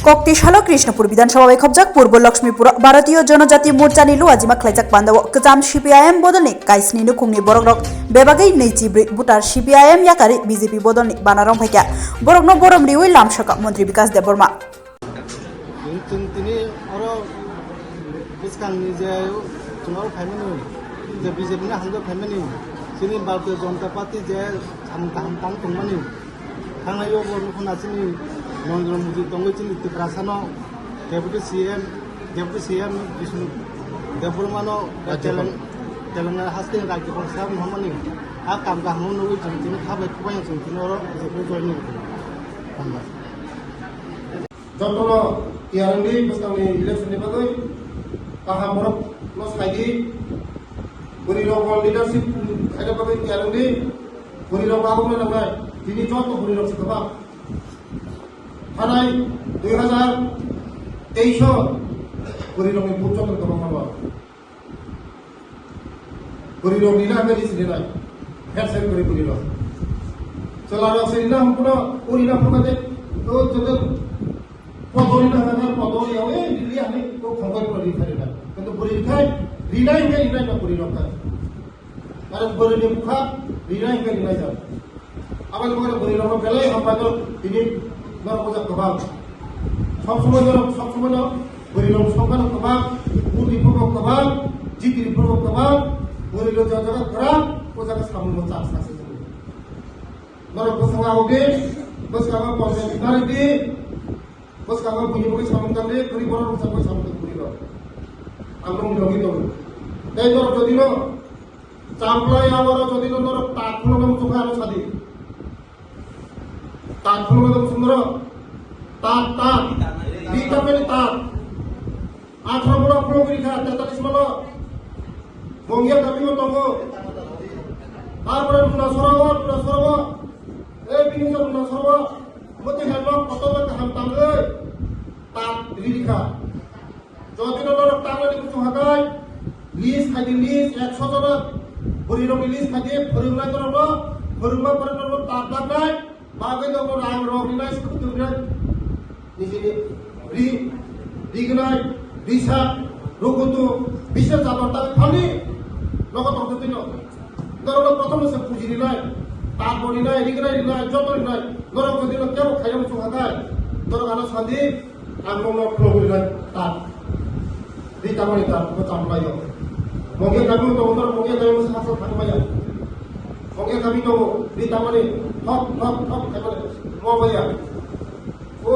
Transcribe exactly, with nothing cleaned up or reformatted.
Kokti salo Krishnapur Bidhan Sabha bai khopjak Purbo Lakshmipur Bharatiya Janajati Morcha ni luajima khlaijak pandao kwcham C P I M bodolni kaisni nukhungni borokrok bebagwi nwichibrwi voter C P I M yakarwi B J P bodolni bana rwngphaikha. Borokno borom riwi lamsaka Montri Bikash Debbarma. Chwng tini oro bwskangni je chwng oro phaimani, je B J P ni hamjak phaimani, chini Bharatiya Janata Party je samung kaham tang tongmani, thangnai o bo nukho na chini Narendra Modi tongwi chini Tiprasano Deputy C M, Deputy C M Bishnu Debbarmano Rajyapal. Teleng-, Telangana haste Rajyapal sa hamani, a kam kaham nugwi chwng tini khabai kubai chwng tini oro B J P join ni. Hambai. Jotono tiyar wngdi bwskangni election ni bagwi, kaham borok no saidi, bwrwi rok leadership khaina bagwi tiyar wngdi, bwrwi rok abo wngna nangnai, tini joto bwrwi rok se kwbang. Thanai dui hazar teis o bwrwi rokni vote joto kwbang mano. Bwrwi rok rina hwnkhe ri sini nai. Handshake kwrwi bwrwi rok. Chwla rok se rina hwnkhe no, o rina hwnkhe de, o joto poto rina hwnkhe poto ri, o, eh, ri, ri, ani, o khongkoi pura ri thari nai. Kintu bwrwi khai rina hwnkhe rina no bwrwi rok khai. Karon bwrwi ni bwkha rina hwnkhe rina jak. Aboni bagwi bwrwi rokno belai hambai no tini norok bujak kwbang. Sob somoi norok, sob somoi no bwrwi rok songkha no kwbang, buddhi phubo kwbang, jitri phubo kwbang, bwrwi rok jaga jaga kwrak, o jaga samung no chak sak se. Norok bwskango abo di, bwskango ponchayat nari di, bwskango buini bagwi samung tang di, kwrwi borok rok bwskango samung tang bwrwi rok. Ang norok ni logi tongo. Tei norok jodi no Champlai awaro jodi no norok tak phunukna muchung kha ano sadi. Tak phunukna muchung norok. Tak, tak. Di tak mani tak. Atharo bola phunuk ri kha, tetalis malo. Mongya kami mo tongo. Tarpore Duna Sora o, Duna Sora o. Eh, bini sa Duna Sora o. Moti hello, koto kaham tangwi. Tak ri kha. Jodi no norok tanglani kuchung hakai, list khai di, list, ekso jona bwrwi rokni list khai di, phwrwngnai norokno, phwrwngma pore norokno tak daknai, bagwi norokno rang rok rinai, swkang rinai, nijini ri, rignai, risa, rukutu, bisa jabor tak phani, nogo tongtwino. Norokno prothom se puji rinai, tak bo rinai, rignai rinai, joto rinai, norok jodi no kebo khaiyang muchung hakai, norok ano sadi, Ang nokno khulogwi rwnai tak. Di tamoni tak, bo chamlaio. Mongya kami tongo, norok Mongya kami masa hasa thangmaya. Mongya kami tongo, di tamoni thok, thok, thok, thok, mo baya. O,